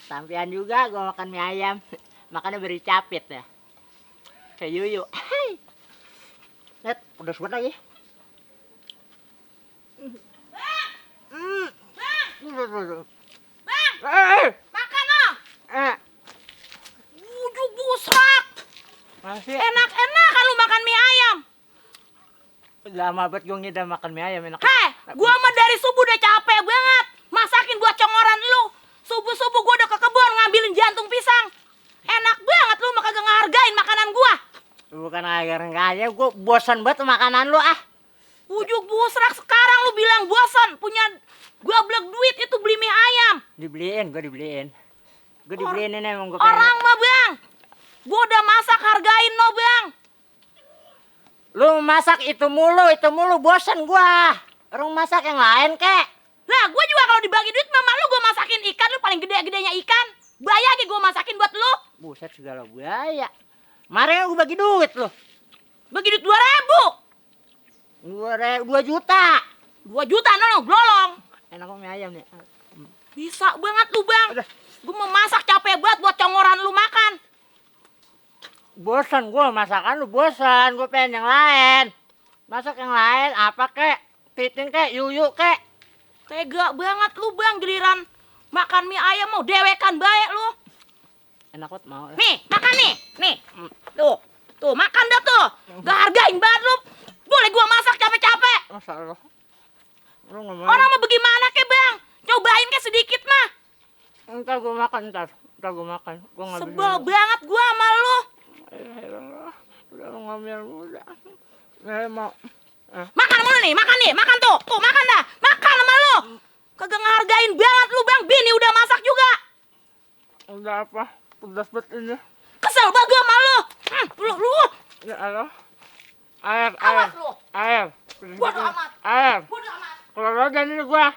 Sampean juga gua makan mie ayam. Makannya beri capit ya. Kayak Yuyu. Net, pedas banget lagi. Hmm. Bang! Eh, Makan oh! eh, Ujuk busrak! masih Enak-enak kan lu makan mie ayam. lama banget gua ngidam makan mie ayam enak. Heh, gua mah dari subuh udah capek banget. Masakin buat congoran lu. Subuh-subuh gua udah ke kebun ngambilin jantung pisang. Enak banget lu mah kagak ngehargain makanan gua. Bukan agar-agar gua bosan banget makanan lu ah. Ujuk busrak sekarang lu bilang bosan punya gua blek duit itu beli mie ayam. Gua dibeliin. Gua dibeliin ini emang gua Orang mah bang, gua udah masak hargain no bang. Lu masak itu mulu bosan gua. Orang masak yang lain kek. Lah gua juga kalau dibagi duit mama lu gua masakin ikan lu paling gede-gedenya ikan. Bayar gua masakin buat lu. Buset segala biaya. Kemarin gua bagi duit lu. Bagi duit 2.000. 2 juta. 2 juta no blolong. Enak kok mie ayam nih. Bisa banget lu bang. Udah. Gua mau masak capek banget buat congoran lu makan. Bosan gua masakan lu bosan. Gua pengen yang lain. Masak yang lain apa kek? Titin kek, Yuyu kek. Tega banget lu bang giliran makan mie ayam mau dewekan baik lu. Enak banget mau. Nih makan nih. Nih. Tuh makan dah tuh. Gak hargain banget lu. Boleh gua masak capek-capek. Masa lu? Lu ngomong. Orang mau bagaimana ke bang? Cobain ke sedikit mah. Ntar gua makan ntar. Gua makan. Gua nggak bisa. Sebel banget gua sama lu. Udah lu ngambil udah. Nggak mau. Makan mulu nih, makan tuh. Tuh makan dah. Makan sama lu. Kagak ngehargain banget lu bang. Bini udah masak juga. Udah apa? Pedas banget ini. Kesel banget gua sama lu. Lu. Ya Allah. Air. Awas lu. Air. Bodoh amat. Air. Bodoh amat. Keluar aja nih gua.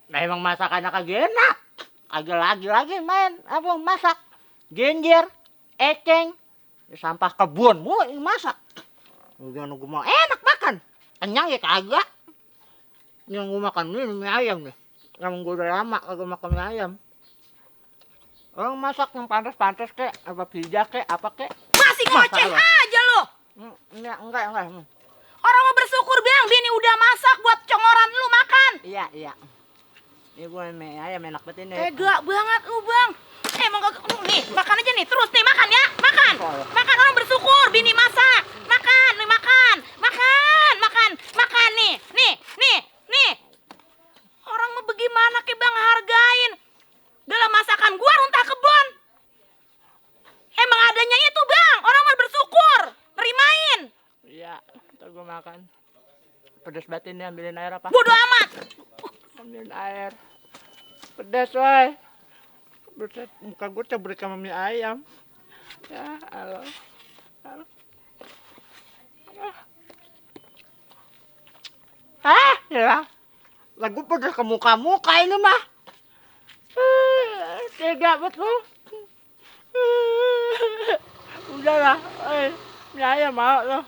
Nah emang masakannya kagak enak. Kagak lagi main apa masak. Genjer, eceng, sampah kebun gua yang masak. Udah nunggu mau enak makan. Kenyang ya kagak. Yang gua makan ini mie ayam nih. Yang gua udah lama kagak makan mie ayam. Orang masak yang pantas-pantas kek, apa pizza kek, apa kek. Masih ngoceh aja lu. Enggak. Orang mau bersyukur bang, bini udah masak buat congoran lu makan. Iya. Ini gua mie ayam enak banget ini. Tega banget lu bang. Emang gak nih, makan aja nih, terus nih makan ya, makan. Makan orang bersyukur, bini masak. Makan, nih makan. Makan nih. Orang mau bagaimana ke bang hargain. Dalam masakan gua runtah kebun. Emang adanya itu bang, orang mau bersyukur, nerimain. Iya, ntar gua makan. Pedas banget ini, ambilin air apa? Bodoh amat. Ambilin air. Pedas woy. Buset, muka gua campur sama mie ayam. Ya Allah. Ya. Lagu pedas ke muka-muka ini mah. Tega banget lu. Udahlah, mie ayam mau lu.